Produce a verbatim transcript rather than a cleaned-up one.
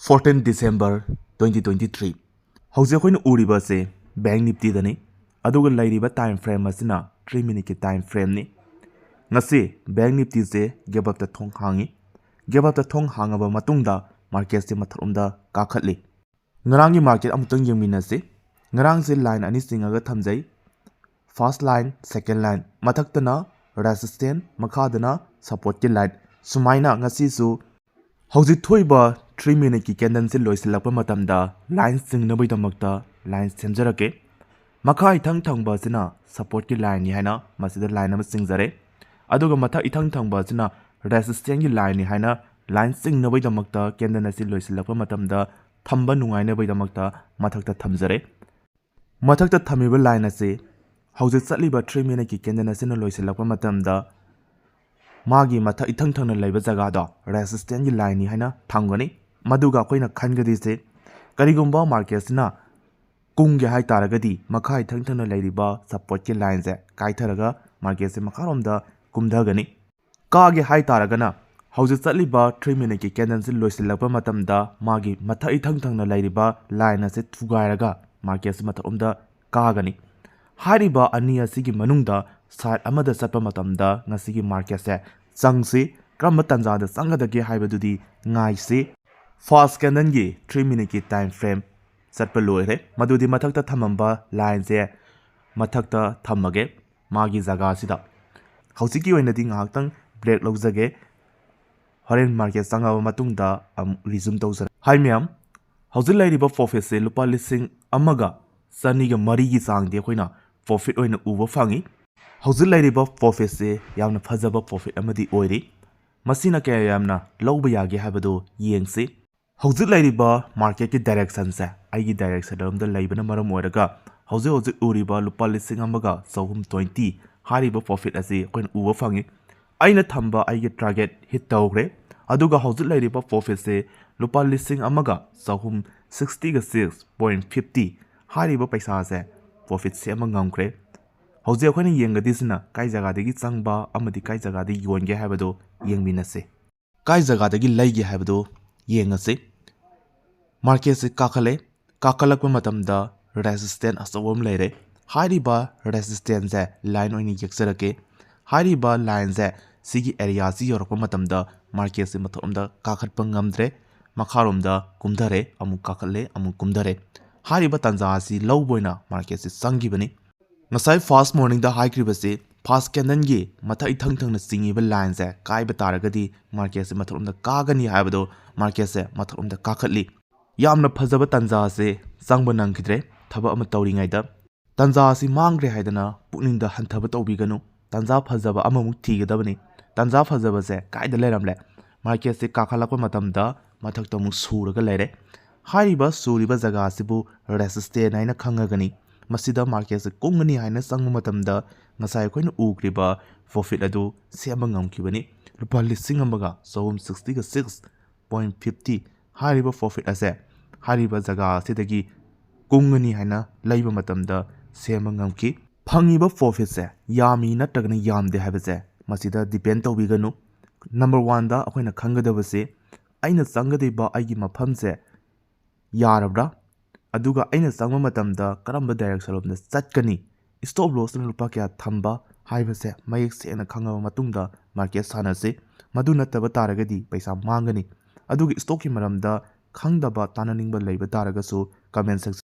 Fourteen December twenty twenty three꯫ ꯍꯧꯖꯤꯛ ꯑꯩꯈꯣꯏꯅ ꯎꯔꯤꯕ ꯑꯁꯤ ꯕꯦꯡꯛ ꯅꯤꯐꯇꯤꯗꯅꯤ꯫ ꯑꯗꯨꯒ ꯂꯩꯔꯤꯕ ꯇꯥꯏꯝ ꯐ꯭ꯔꯦꯝ ꯑꯁꯤꯅ ꯊ꯭ꯔꯤ ꯃꯤꯅꯤꯠꯀꯤ ꯇꯥꯏꯝ ꯐ꯭ꯔꯦꯝꯅꯤ꯫ ꯉꯁꯤ ꯕꯦꯡꯛ ꯅꯤꯐꯇꯤꯁꯦ ꯒꯦꯞ ꯑꯞꯇ ꯊꯣꯡ ꯍꯥꯡꯉꯤ꯫ ꯒꯦꯞ ꯑꯞꯇ ꯊꯣꯡ ꯍꯥꯡꯉꯕ ꯃꯇꯨꯡꯗ ꯃꯥꯔꯀꯦꯠꯁꯦ ꯃꯊꯛꯂꯣꯝꯗ ꯀꯥꯈꯠꯂꯤ꯫ ꯉꯔꯥꯡꯒꯤ ꯃꯥꯔꯀꯦꯠ ꯑꯃꯨꯛꯇꯪ ꯌꯦꯡꯃꯤꯟꯅꯁꯤ꯫ ꯉꯔꯥꯡꯁꯦ ꯂꯥꯏꯟ ꯑꯅꯤ ꯆꯤꯡꯉꯒ ꯊꯝꯖꯩ꯫ ꯐꯥꯔꯁ ꯂꯥꯏꯟ, ꯁꯦꯀꯦꯟ ꯂꯥꯏꯟ, ꯃꯊꯛꯇꯅ ꯔꯦꯁꯤꯁꯇꯦꯟ, ꯃꯈꯥꯗꯅ ꯁꯄꯣꯔꯠꯀꯤ ꯂꯥꯏꯟ꯫ ꯁꯨꯃꯥꯏꯅ ꯉꯁꯤꯁꯨ ꯍꯧꯖꯤꯛ ꯊꯣꯛꯏꯕ ꯊ꯭ꯔꯤ ꯃꯤꯅꯤꯠꯀꯤ ꯀꯦꯟꯗꯜꯁꯤ ꯂꯣꯏꯁꯤꯜꯂꯛꯄ ꯃꯇꯝꯗ ꯂꯥꯏꯟ ꯆꯤꯡꯅꯕꯒꯤꯗꯃꯛꯇ ꯂꯥꯏꯟ ꯁꯦꯝꯖꯔꯛꯀꯦ꯫ ꯃꯈꯥ ꯏꯊꯪ ꯊꯪꯕ ꯑꯁꯤꯅ ꯁꯄꯣꯔꯠꯀꯤ ꯂꯥꯏꯟꯅꯤ ꯍꯥꯏꯅ ꯃꯁꯤꯗ ꯂꯥꯏꯟ ꯑꯃ ꯆꯤꯡꯖꯔꯦ꯫ ꯑꯗꯨꯒ ꯃꯊꯛ ꯏꯊꯪ ꯊꯪꯕ ꯑꯁꯤꯅ ꯔꯦꯁꯤꯁꯇꯦꯟꯒꯤ ꯂꯥꯏꯟꯅꯤ ꯍꯥꯏꯅ ꯂꯥꯏꯟ ꯆꯤꯡꯅꯕꯒꯤꯗꯃꯛꯇ ꯀꯦꯟꯗꯜ ꯑꯁꯤ ꯂꯣꯏꯁꯤꯜꯂꯛꯄ ꯃꯇꯝꯗ ꯊꯝꯕ ꯅꯨꯡꯉꯥꯏꯅꯕꯒꯤꯗꯃꯛꯇ ꯃꯊꯛꯇ ꯊꯝꯖꯔꯦ꯫ ꯃꯊꯛꯇ ꯊꯝꯃꯤꯕ ꯂꯥꯏꯟ ꯑꯁꯤ ꯍꯧꯖꯤꯛ ꯆꯠꯂꯤꯕ ꯊ꯭ꯔꯤ ꯃꯤꯅꯤꯠꯀꯤ ꯀꯦꯟꯗꯜ ꯑꯁꯤꯅ ꯂꯣꯏꯁꯤꯜꯂꯛꯄ ꯃꯇꯝꯗ ꯃꯥꯒꯤ ꯃꯊꯛ ꯏꯊꯪ ꯊꯪꯅ ꯂꯩꯕ ꯖꯒꯥꯗꯣ ꯔꯦꯁꯤꯁꯇꯦꯟꯒꯤ ꯂꯥꯏꯟꯅꯤ ꯍꯥꯏꯅ ꯊꯝꯒꯅꯤ꯫ ꯃꯗꯨꯒ ꯑꯩꯈꯣꯏꯅ ꯈꯟꯒꯗꯣꯏꯁꯦ, ꯀꯔꯤꯒꯨꯝꯕ ꯃꯥꯔꯀꯦꯠꯁꯤꯅ ꯀꯨꯝꯒꯦ ꯍꯥꯏ ꯇꯥꯔꯒꯗꯤ ꯃꯈꯥ ꯏꯊꯪ ꯊꯪꯅ ꯂꯩꯔꯤꯕ ꯁꯄꯣꯔꯠꯀꯤ ꯂꯥꯏꯟꯁꯦ ꯀꯥꯏꯊꯔꯒ ꯃꯥꯔꯀꯦꯠꯁꯦ ꯃꯈꯥꯔꯣꯝꯗ ꯀꯨꯝꯊꯒꯅꯤ꯫ ꯀꯥꯒꯦ ꯍꯥꯏ ꯇꯥꯔꯒꯅ ꯍꯧꯖꯤꯛ ꯆꯠꯂꯤꯕ ꯊ꯭ꯔꯤ ꯃꯤꯅꯤꯠꯀꯤ ꯀꯦꯟꯗꯜꯁꯤ ꯂꯣꯏꯁꯤꯜꯂꯛꯄ ꯃꯇꯝꯗ ꯃꯥꯒꯤ ꯃꯊꯛ ꯏꯊꯪ ꯊꯪꯅ ꯂꯩꯔꯤꯕ ꯂꯥꯏꯟ ꯑꯁꯤ ꯊꯨꯒꯥꯏꯔꯒ ꯃꯥꯔꯀꯦꯠꯁꯤ ꯃꯊꯛꯂꯣꯝꯗ ꯀꯥꯒꯅꯤ꯫ ꯍꯥꯏꯔꯤꯕ ꯑꯅꯤ ꯑꯁꯤꯒꯤ ꯃꯅꯨꯡꯗ ꯁꯥꯏꯠ ꯑꯃꯗ ꯆꯠꯄ ꯃꯇꯝꯗ ꯉꯁꯤꯒꯤ ꯃꯥꯔꯀꯦꯠꯁꯦ ꯆꯪꯁꯤ꯫ ꯀꯔꯝꯕ ꯇꯥꯟꯖꯥꯗ ꯆꯪꯒꯗꯒꯦ ꯍꯥꯏꯕꯗꯨꯗꯤ ꯉꯥꯏꯁꯤ꯫ ꯐꯥꯔꯁ ꯀꯦꯟꯗꯜꯒꯤ ꯊ꯭ꯔꯤ ꯃꯤꯅꯤꯠꯀꯤ ꯇꯥꯏꯝ ꯐ꯭ꯔꯦꯝ ꯆꯠꯄ ꯂꯣꯏꯔꯦ꯫ ꯃꯗꯨꯗꯤ ꯃꯊꯛꯇ ꯊꯝꯃꯝꯕ ꯂꯥꯏꯟꯁꯦ ꯃꯊꯛꯇ ꯊꯝꯃꯒꯦ ꯃꯥꯒꯤ ꯖꯒꯥꯁꯤꯗ꯫ ꯍꯧꯖꯤꯛꯀꯤ ꯑꯣꯏꯅꯗꯤ ꯉꯥꯏꯍꯥꯛꯇꯪ ꯕ꯭ꯔꯦꯛ ꯂꯧꯖꯒꯦ꯫ ꯍꯣꯔꯦꯟ ꯃꯥꯔꯀꯦꯠ ꯆꯪꯉꯕ ꯃꯇꯨꯡꯗ ꯑꯃꯨꯛ ꯔꯤꯖꯨꯝ ꯇꯧꯖꯔꯛꯀꯦ꯫ ꯍꯥꯏ ꯃꯌꯥꯝ, ꯍꯧꯖꯤꯛ ꯂꯩꯔꯤꯕ ꯄ꯭ꯔꯣꯐꯤꯠꯁꯦ ꯂꯨꯄꯥ ꯂꯤꯁꯤꯡ ꯑꯃꯒ ꯆꯅꯤꯒ ꯃꯔꯤꯒꯤ ꯆꯥꯡꯗꯤ ꯑꯩꯈꯣꯏꯅ ꯄ꯭ꯔꯣꯐꯤꯠ ꯑꯣꯏꯅ ꯎꯕ ꯐꯪꯉꯤ꯫ ꯍꯧꯖꯤꯛ ꯂꯩꯔꯤꯕ ꯄ꯭ꯔꯣꯐꯤꯠꯁꯦ ꯌꯥꯝꯅ ꯐꯖꯕ ꯄ꯭ꯔꯣꯐꯤꯠ ꯑꯃꯗꯤ ꯑꯣꯏꯔꯤ꯫ ꯃꯁꯤꯅ ꯀꯌꯥ ꯌꯥꯝꯅ ꯂꯧꯕ ꯌꯥꯒꯦ ꯍꯥꯏꯕꯗꯨ ꯌꯦꯡꯁꯤ꯫ ꯍꯧꯖꯤꯛ ꯂꯩꯔꯤꯕ ꯃꯥꯔꯀꯦꯠꯀꯤ ꯗꯥꯏꯔꯦꯛꯁꯟꯁꯦ ꯑꯩꯒꯤ ꯗꯥꯏꯔꯦꯛꯁꯟ ꯂꯣꯝꯗ ꯂꯩꯕꯅ ꯃꯔꯝ ꯑꯣꯏꯔꯒ ꯍꯧꯖꯤꯛ ꯍꯧꯖꯤꯛ ꯎꯔꯤꯕ ꯂꯨꯄꯥ ꯂꯤꯁꯤꯡ ꯑꯃꯒ ꯆꯍꯨꯝ ꯇ꯭ꯋꯦꯟꯇꯤ ꯍꯥꯏꯔꯤꯕ ꯄ꯭ꯔꯣꯐꯤꯠ ꯑꯁꯤ ꯑꯩꯈꯣꯏꯅ ꯎꯕ ꯐꯪꯉꯤ꯫ ꯑꯩꯅ ꯊꯝꯕ ꯑꯩꯒꯤ ꯇꯥꯔꯒꯦꯠ ꯍꯤꯠ ꯇꯧꯈ꯭ꯔꯦ꯫ ꯑꯗꯨꯒ ꯍꯧꯖꯤꯛ ꯂꯩꯔꯤꯕ ꯄ꯭ꯔꯣꯐꯤꯠꯁꯦ ꯂꯨꯄꯥ ꯂꯤꯁꯤꯡ ꯑꯃꯒ ꯆꯍꯨꯝ ꯁꯤꯛꯁꯇꯤꯒ ꯁꯤꯛꯁ ꯄꯣꯏꯟ ꯐꯤꯐꯇꯤ ꯍꯥꯏꯔꯤꯕ ꯄꯩꯁꯥꯁꯦ ꯄ꯭ꯔꯣꯐꯤꯠꯁꯦ ꯑꯃ ꯉꯝꯈ꯭ꯔꯦ꯫ ꯍꯧꯖꯤꯛ ꯑꯩꯈꯣꯏꯅ ꯌꯦꯡꯒꯗꯣꯏꯁꯤꯅ ꯀꯥꯏ ꯖꯒꯥꯗꯒꯤ ꯆꯪꯕ ꯑꯃꯗꯤ ꯀꯥꯏ ꯖꯒꯥꯗꯒꯤ ꯌꯣꯟꯒꯦ ꯍꯥꯏꯕꯗꯨ ꯌꯦꯡꯃꯤꯟꯅꯁꯤ꯫ ꯀꯥꯏ ꯖꯒꯥꯗꯒꯤ ꯂꯩꯒꯦ ꯍꯥꯏꯕꯗꯨ ꯌꯦꯡꯉꯁꯤ꯫ ꯃꯥꯔꯀꯦꯠꯁꯦ ꯀꯥꯈꯠꯂꯦ꯫ ꯀꯥꯈꯠꯂꯛꯄ ꯃꯇꯝꯗ ꯔꯦꯁꯤꯁꯇꯦꯟ ꯑꯆꯧꯕ ꯑꯃ ꯂꯩꯔꯦ꯫ ꯍꯥꯏꯔꯤꯕ ꯔꯦꯁꯤꯁꯇꯦꯟꯁꯦ ꯂꯥꯏꯟ ꯑꯣꯏꯅ ꯌꯦꯛꯆꯔꯛꯀꯦ꯫ ꯍꯥꯏꯔꯤꯕ ꯂꯥꯏꯟꯁꯦ ꯁꯤꯒꯤ ꯑꯦꯔꯤꯌꯥꯁꯤ ꯌꯧꯔꯛꯄ ꯃꯇꯝꯗ ꯃꯥꯔꯀꯦꯠꯁꯦ ꯃꯊꯛꯂꯣꯝꯗ ꯀꯥꯈꯠꯄ ꯉꯝꯗ꯭ꯔꯦ, ꯃꯈꯥꯔꯣꯝꯗ ꯀꯨꯝꯊꯔꯦ, ꯑꯃꯨꯛ ꯀꯥꯈꯠꯂꯦ, ꯑꯃꯨꯛ ꯀꯨꯝꯊꯔꯦ꯫ ꯍꯥꯏꯔꯤꯕ ꯇꯥꯟꯖꯥ ꯑꯁꯤ ꯂꯧꯕ ꯑꯣꯏꯅ ꯃꯥꯔꯀꯦꯠꯁꯦ ꯆꯪꯈꯤꯕꯅꯤ꯫ ꯉꯁꯥꯏ ꯐꯥꯔꯁ ꯃꯣꯔꯅꯤꯡꯗ ꯍꯥꯏꯈ꯭ꯔꯤꯕꯁꯤ ꯐꯥꯔꯁ ꯀꯦꯟꯗꯜꯒꯤ ꯃꯊꯛ ꯏꯊꯪ ꯊꯪꯅ ꯆꯤꯡꯉꯤꯕ ꯂꯥꯏꯟꯁꯦ ꯀꯥꯏꯕ ꯇꯥꯔꯒꯗꯤ ꯃꯥꯔꯀꯦꯠꯁꯦ ꯃꯊꯛꯂꯣꯝꯗ ꯀꯥꯒꯅꯤ ꯍꯥꯏꯕꯗꯣ ꯃꯥꯔꯀꯦꯠꯁꯦ ꯃꯊꯛꯂꯣꯝꯗ ꯀꯥꯈꯠꯂꯤ꯫ ꯌꯥꯝꯅ ꯐꯖꯕ ꯇꯥꯟꯖꯥ ꯑꯁꯤ ꯆꯪꯕ ꯅꯪꯈꯤꯗ꯭ꯔꯦ꯫ ꯊꯕꯛ ꯑꯃ ꯇꯧꯔꯤꯉꯩꯗ ꯇꯥꯟꯖꯥ ꯑꯁꯤ ꯃꯥꯡꯈ꯭ꯔꯦ ꯍꯥꯏꯗꯅ ꯄꯨꯛꯅꯤꯡꯗ ꯍꯟꯊꯕ ꯇꯧꯕꯤꯒꯅꯨ꯫ ꯇꯥꯟꯖꯥ ꯐꯖꯕ ꯑꯃꯃꯨꯛ ꯊꯤꯒꯗꯕꯅꯤ꯫ ꯇꯥꯟꯖꯥ ꯐꯖꯕꯁꯦ ꯀꯥꯏꯗ ꯂꯩꯔꯝꯂꯦ? ꯃꯥꯔꯀꯦꯠꯁꯦ ꯀꯥꯈꯠꯂꯛꯄ ꯃꯇꯝꯗ ꯃꯊꯛꯇ ꯑꯃꯨꯛ ꯁꯨꯔꯒ ꯂꯩꯔꯦ꯫ ꯍꯥꯏꯔꯤꯕ ꯁꯨꯔꯤꯕ ꯖꯒꯥ ꯑꯁꯤꯕꯨ ꯔꯦꯁꯤꯁꯇꯦꯟ ꯍꯥꯏꯅ ꯈꯪꯉꯒꯅꯤ꯫ ꯃꯁꯤꯗ ꯃꯥꯔꯀꯦꯠꯁꯦ ꯀꯨꯝꯒꯅꯤ ꯍꯥꯏꯅ ꯆꯪꯕ ꯃꯇꯝꯗ ꯉꯁꯥꯏ ꯑꯩꯈꯣꯏꯅ ꯎꯈ꯭ꯔꯤꯕ ꯄ꯭ꯔꯣꯐꯤꯠ ꯑꯗꯨ ꯁꯦꯝꯕ ꯉꯝꯈꯤꯕꯅꯤ꯫ ꯂꯨꯄꯥ ꯂꯤꯁꯤꯡ ꯑꯃꯒ ꯆꯍꯨꯝ ꯁꯤꯛꯁꯇꯤꯒ ꯁꯤꯛꯁ ꯄꯣꯏꯟ ꯐꯤꯐꯇꯤ꯫ ꯍꯥꯏꯔꯤꯕ ꯄ꯭ꯔꯣꯐꯤꯠ ꯑꯁꯦ ꯍꯥꯏꯔꯤꯕ ꯖꯒꯥ ꯑꯁꯤꯗꯒꯤ ꯀꯨꯝꯒꯅꯤ ꯍꯥꯏꯅ ꯂꯩꯕ ꯃꯇꯝꯗ ꯁꯦꯝꯕ ꯉꯝꯈꯤ꯫ ꯐꯪꯉꯤꯕ ꯄ꯭ꯔꯣꯐꯤꯠꯁꯦ ꯌꯥꯝꯃꯤ ꯅꯠꯇ꯭ꯔꯒꯅ ꯌꯥꯝꯗꯦ ꯍꯥꯏꯕꯁꯦ ꯃꯁꯤꯗ ꯗꯤꯄꯦꯟ ꯇꯧꯕꯤꯒꯅꯨ꯫ ꯅꯝꯕꯔ ꯋꯥꯟꯗ ꯑꯩꯈꯣꯏꯅ ꯈꯪꯒꯗꯕꯁꯤ ꯑꯩꯅ ꯆꯪꯒꯗꯧꯔꯤꯕ ꯑꯩꯒꯤ ꯃꯐꯝꯁꯦ ꯌꯥꯔꯕ꯭ꯔꯥ? ꯑꯗꯨꯒ ꯑꯩꯅ ꯆꯪꯕ ꯃꯇꯝꯗ ꯀꯔꯝꯕ ꯗꯥꯏꯔꯦꯛꯁꯟ ꯂꯣꯝꯗ ꯆꯠꯀꯅꯤ? ꯏꯁꯇꯣꯞ ꯂꯣꯁꯅ ꯂꯨꯄꯥ ꯀꯌꯥ ꯊꯝꯕ ꯍꯥꯏꯕꯁꯦ ꯃꯌꯦꯛ ꯁꯦꯡꯅ ꯈꯪꯉꯕ ꯃꯇꯨꯡꯗ ꯃꯥꯔꯀꯦꯠ ꯁꯥꯟꯅꯁꯤ꯫ ꯃꯗꯨ ꯅꯠꯇꯕ ꯇꯥꯔꯒꯗꯤ ꯄꯩꯁꯥ ꯃꯥꯡꯒꯅꯤ꯫ ꯑꯗꯨꯒ ꯏꯁꯇꯣꯛꯀꯤ ꯃꯔꯝꯗ ꯈꯪꯗꯕ ꯇꯥꯟꯅꯅꯤꯡꯕ ꯂꯩꯕ ꯇꯥꯔꯒꯁꯨ ꯀꯃꯦꯟ ꯁꯦꯛꯁꯟ